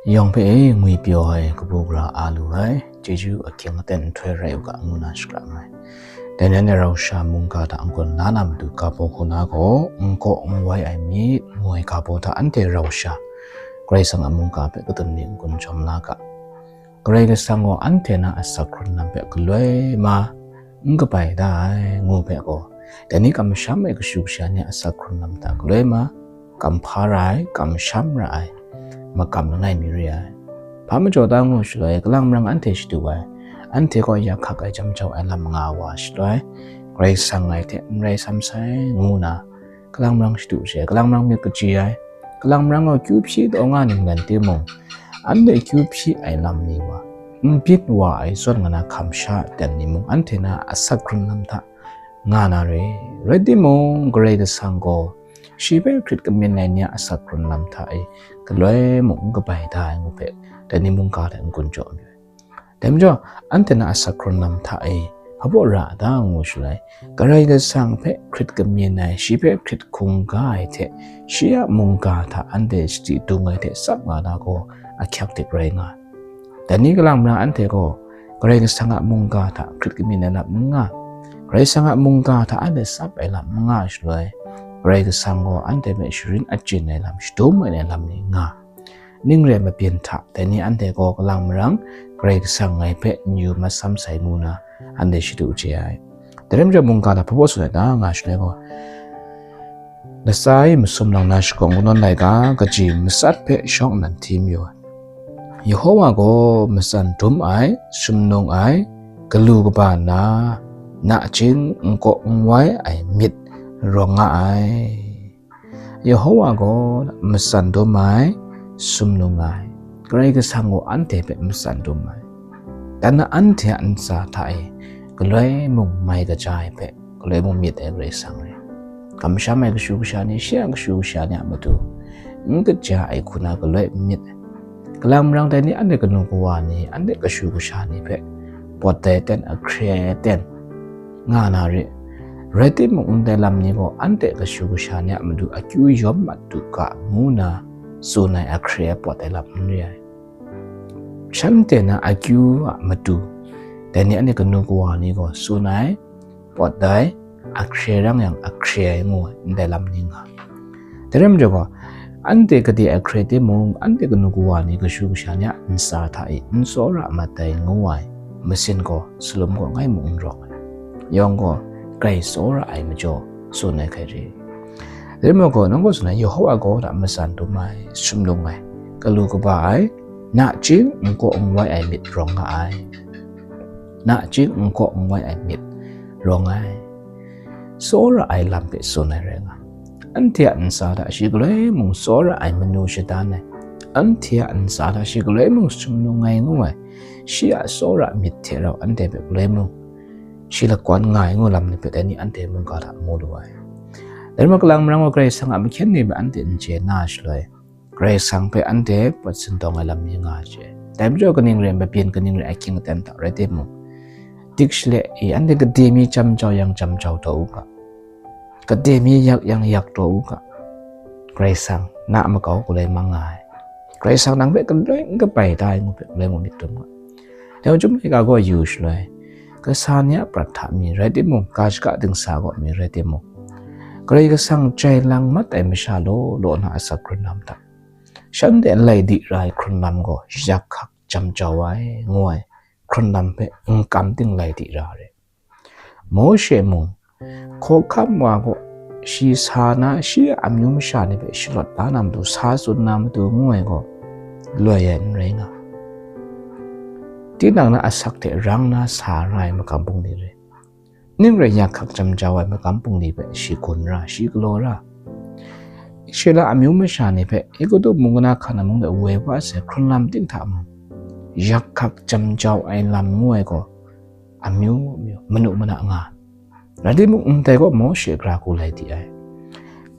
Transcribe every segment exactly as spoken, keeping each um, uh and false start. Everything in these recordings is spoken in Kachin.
Yawng hpe e ngwi pyaw ai kabu gara a lu ai, chyeju ahkying aten nhtoi rai u ga ngu na shakram ai. Dai nan e rau sha mungga hta n-gun la na matu ga baw hku na gaw, n kaw n wai ai myit, ngu ai ga baw hta anhte rau sha Karai Kasang a mungga hpe kadun ni n-gun jawm la ga. Karai Kasang gaw anhte na asak hkrun lam hpe galoi ma n kabai da ai, ngu hpe gaw, dai ni kamsham ai kashu kasha ni a asak hkrun lam hta galoi ma, kam hpa ra ai, kamsham ra ai, makam langai mi re ai. Hpa majaw ta ngu shaloi, kalang marang anhte shadu ai, anhte gaw yak hkak ai jam jau ai lam nga wa shaloi, Karai Kasang ngai hte n rai sam sai, ngu na, kalang marang shadu she, kalang marang myit kaji ai, kalang marang gaw kyu hpyi taw nga ninglen timung, anhte kyu hpyi ai lam ni wa, n byin wa ai zawn nga na hkam sha ten ni mung, anhte na asak hkrun lam hta nga na re. Rai timung, Karai Kasang gaw shi hpe hkrit kamyin ai ni a asak hkrun lam hta e galoi mung n kabai da ai ngu hpe, dai ni mungga hta n-gun jaw ai. Dai majaw, anhte na asak hkrun lam hta e hpa baw ra a ta ngu shaloi, Karai Kasang hpe hkrit kamyin ai, shi hpe hkrit hkungga ai hte, shi a mungga hta anhte sadi dung ai hte tsap nga na gaw ahkyak dik rai nga ai. Dai ni kalang marang anhte gaw Karai Kasang a mungga hta hkrit kamyin ai lam n nga, Karai Kasang a mungga hta anhte tsap ai lam n nga shaloi, Karai Kasang gaw anhte hpe sharin achyin ai lam, shadum ai lam ni nga. Ning re ai mabyin hta, dai ni anhte gaw kalang marang Karai Kasang ngai hpe n yu masam sai ngu na, anhte shadu chye ai. Dai rai majaw, mungga hta hpa baw tsun ai ta nga shaloi gaw, Latsa e masum lang na shakawn kanawn laika, kaji matsat hpe shawng nnan hti mayu ai. Yehowa gaw matsan dum ai, sumnung ai, galu kaba na, nachying n kaw n wai ai myit rawng nga ai. Yehowa gaw matsan dum ai, sumnung ai, Karai Kasang gaw anhte hpe matsan dum ai. Dan na anhte a ntsa hta e galoi mung mai kaja ai hpe, galoi mung myit ai Karai Kasang re. Kamsham ai kashu kasha ni, shi a kashu kasha ni a matu n kaja ai hku na galoi n myit ai. Kalang marang dai ni anhte kanu kawa ni, anhte kashu kasha ni hpe pawt ai ten, ahkre ai ten nga na re. Rai timung, ndai lam ni gaw anhte kashu kasha ni a matu akyu yawm mat du ga, ngu na tsun ai ahkre ai pawt ai lam n re ai. Shanhte na akyu a matu, dai ni anhte kanu kawa ni gaw tsun ai, pawt ai, ahkre rang yang ahkre ai ngu ai, ndai lam ni nga. Dai rai majaw gaw, anhte gade ahkre timung, anhte kanu kawa ni kashu kasha ni a ntsa hta e n tsawra mat ai ngu ai, masin gaw salum gaw ngai mung n rawng ai. Yawng gaw, grai tsawra ai majaw tsun ai hkai re. Dai rai majaw gaw, nang gaw tsun ai, Yehowa gaw hta matsan dum ai, sumnung ai, galu kaba ai, nachying n kaw n wai ai myit rawng nga ai. Nachying n kaw n wai ai myit rawng ai. Tsawra ai lam hpe tsun ai rai nga. Anhte a ntsa hta shi galoi mung tsawra ai manu shadan ai. Anhte a ntsa hta shi galoi mung sumnung ai ngu ai. Shi a tsawra myit hte rau anhte hpe galoi mung shi lakwan nga ai ngu lam ni hpe dai ni anhte mungga hta mu lu ai. Dai rai majaw, kalang marang gaw Karai Kasang a mahkyen ni hpe anhte n chye na shaloi, Karai Kasang hpe anhte pawt sintawng ai lam ni nga ai hte, dai majaw kaning rai mabyin, kaning rai ahkying aten hta rai timung, dik shaloi e anhte gade mi jam jau yang jam jau taw u ga, gade mi yak yang yak taw u ga. Karai Kasang na a makau galoi mang nga ai. Karai Kasang nang hpe galoi n kabai da ai ngu hpe galoi mung myit dum nga. Dai chyum laika gaw yu shaloi, kasa ni a prat hta mi rai timung, ga shaka dingsa gaw mi rai timung, Karai Kasang jai lang mat ai masha law law na asak hkrun lam hta, shanhte lai di ra ai hkrun lam gaw yak hkak jam jau ai, ngu ai hkrun lam hpe n kam ting lai di ra ai. Mawshe mung, hkawhkam wa gaw shi sa na, shi a amyu masha ni hpe shalawt la na matu, sa tsun na matu ngu ai gaw, loi ai n rai nga. Tinang na asak hte rang na sa ra ai makam bungli re. Ning rai yak hkak jam jau ai makam bungli hpe shi gun ra, shi galaw ra. Israela amyu masha ni hpe Egutu mung kana hkan na mung de woi wa sai hkrun lam ting hta mung, yak hkak jam jau ai lam ngu ai gaw, amyu myu, manu mana nga. Rai timung, ndai gaw Mawshe gara hku lai di ai.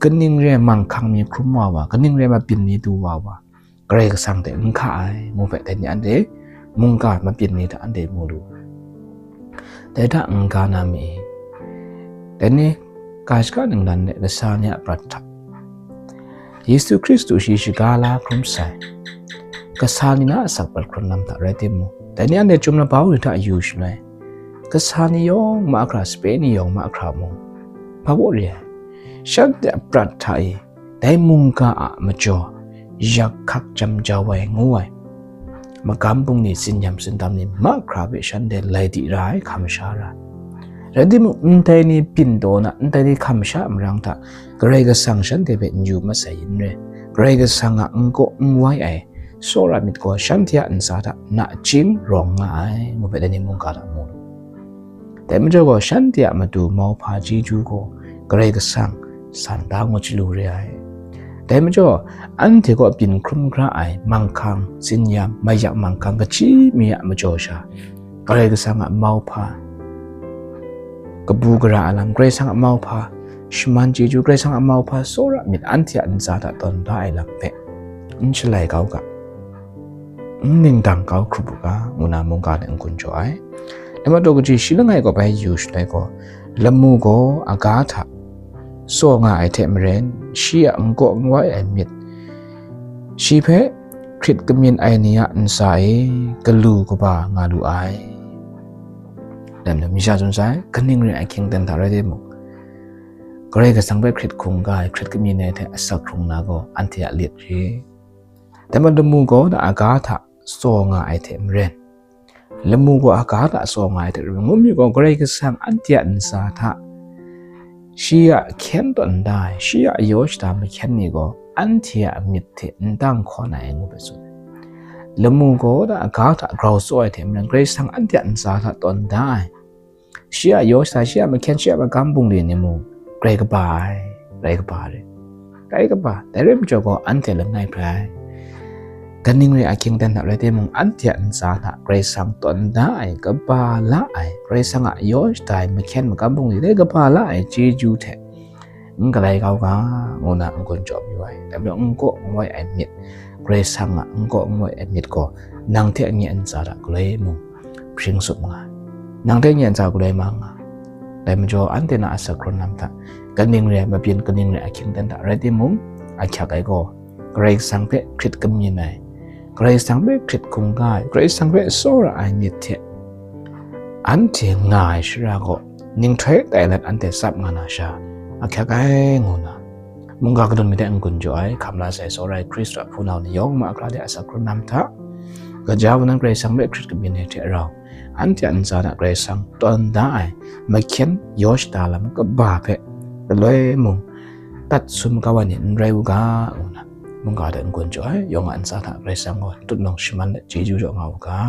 Kaning re ai manghkang mi hkrum wa wa, kaning re ai mabyin mi du wa wa, Karai Kasang hte n hka ai, ngu hpe dai ni anhte mungga mabyin ni hta anhte mu lu. Dai hta n-ga na mi, dai ni ga shaka ninglan de kasa ni a prat hta, Yesu Hkristu shi shaga la hkrum sai, kasa ni na asak pat hkrum lam hta rai timung, dai ni anhte chyum labau ni hta yu shaloi, kasa ni yawng mahkra, sape ni yawng mahkra mung, hpa baw re ai. Shanhte a prat hta e, dai mungga a majaw, yak hkak jam jau ai ngu ai, magam bungli, tsinyam tsindam ni mahkra hpe shanhte lai di ra ai, hkam sha ra ai. Rai timung, ndai ni byin taw na, ndai ni hkam sha marang hta, Karai Kasang shanhte hpe n yu masai n rai. Karai Kasang a n kaw n wai ai, tsawra myit gaw shanhte a ntsa hta nachying rawng nga ai, ngu hpe dai ni mungga hta mu lu. Dai majaw gaw, shanhte a matu mauhpa chyeju gaw Karai Kasang san da ngut chyalu re ai. Dai majaw, anhte kaw byin hkrum hkra ai manghkang, tsinyam, mayak manghkang, kachyi mi a majaw sha, Karai Kasang a mauhpa, kabu gara a lam, Karai Kasang a mauhpa, shaman chyeju, Karai Kasang a mauhpa, tsawra myit anhte a ntsa hta tawn da ai lam hpe n shalai kau ga, n ning dang kau hkrup u ga, ngu na mungga hte n-gun jaw ai. Dai majaw, kaji shi langai kaw bai yu shaloi gaw, lamu gaw aga hta tsaw nga ai hte maren, shi a n kaw n wai ai myit, shi hpe hkrit kamyin ai ni a ntsa e galu kaba nga lu ai. Dai majaw, mi sha tsun sai, kaning re ai hkying ten hta rai timung, Karai Kasang hpe hkrit hkungga ai, hkrit kamyin ai hte asak hkrung na gaw anhte a lit re. Dai majaw, lamu gaw na aga hta tsaw nga ai hte maren, lamu gaw aga hta tsaw nga ai hte maren, ngu mi gaw, Karai Kasang anhte a ntsa hta shi a hkyen tawn da ai, shi a yaw shada mahkyen ni gaw anhte a myit hte n dang hkawn ai, ngu hpe tsun ai. Lamu gaw na aga hta grau tsaw ai hte maren, Karai Kasang anhte a ntsa hta tawn da ai, shi a yaw shada, shi a mahkyen, shi a magam bungli ni mung grai kaba ai, grai kaba re. Grai kaba, dai rai majaw gaw, anhte langai hkrai, kaning re ai hkying ten hta rai timung, anhte a ntsa hta Karai Kasang tawn da ai, kaba la ai, Karai Kasang a yaw shada ai, mahkyen, magam bungli dai kaba la ai chyeju hte n galai kau ga, ngu na n-gun jaw mayu ai. Dai majaw, n kaw n wai ai myit, Karai Kasang a n kaw n wai ai myit gaw, nang hte nye a ntsa hta galoi mung hpring tsup nga ai. Nang hte nye a ntsa galoi mang nga ai. Dai majaw, anhte na asak hkrung lam hta, kaning re ai mabyin, kaning re ai hkying ten hta rai timung, ahkyak ai gaw, Karai Kasang hpe hkrit kamyin ai, Karai Kasang hpe hkrit hkungga ai, Karai Kasang hpe tsawra ai myit hte anhte nga ai shara gaw, ninghtoi tai let anhte tsap nga na sha, ahkyak ai, ngu na mungga kadun mi hte n-gun jaw ai. Hkam la sai tsawra ai Hkristu a hpunau ni yawng mahkra de asak hkrung lam hta, gaja wunang Karai Kasang hpe hkrit kamyin ai hte rau, anhte a ntsa hta Karai Kasang tawn da ai mahkyen yaw shada lam kaba hpe galoi mung tat sum kau ai ni n rai u ga, ngu na mungga hte n-gun jaw ai. Yawng a ntsa hta Karai Kasang gaw tutnawng shaman let chyeju jaw nga u ga.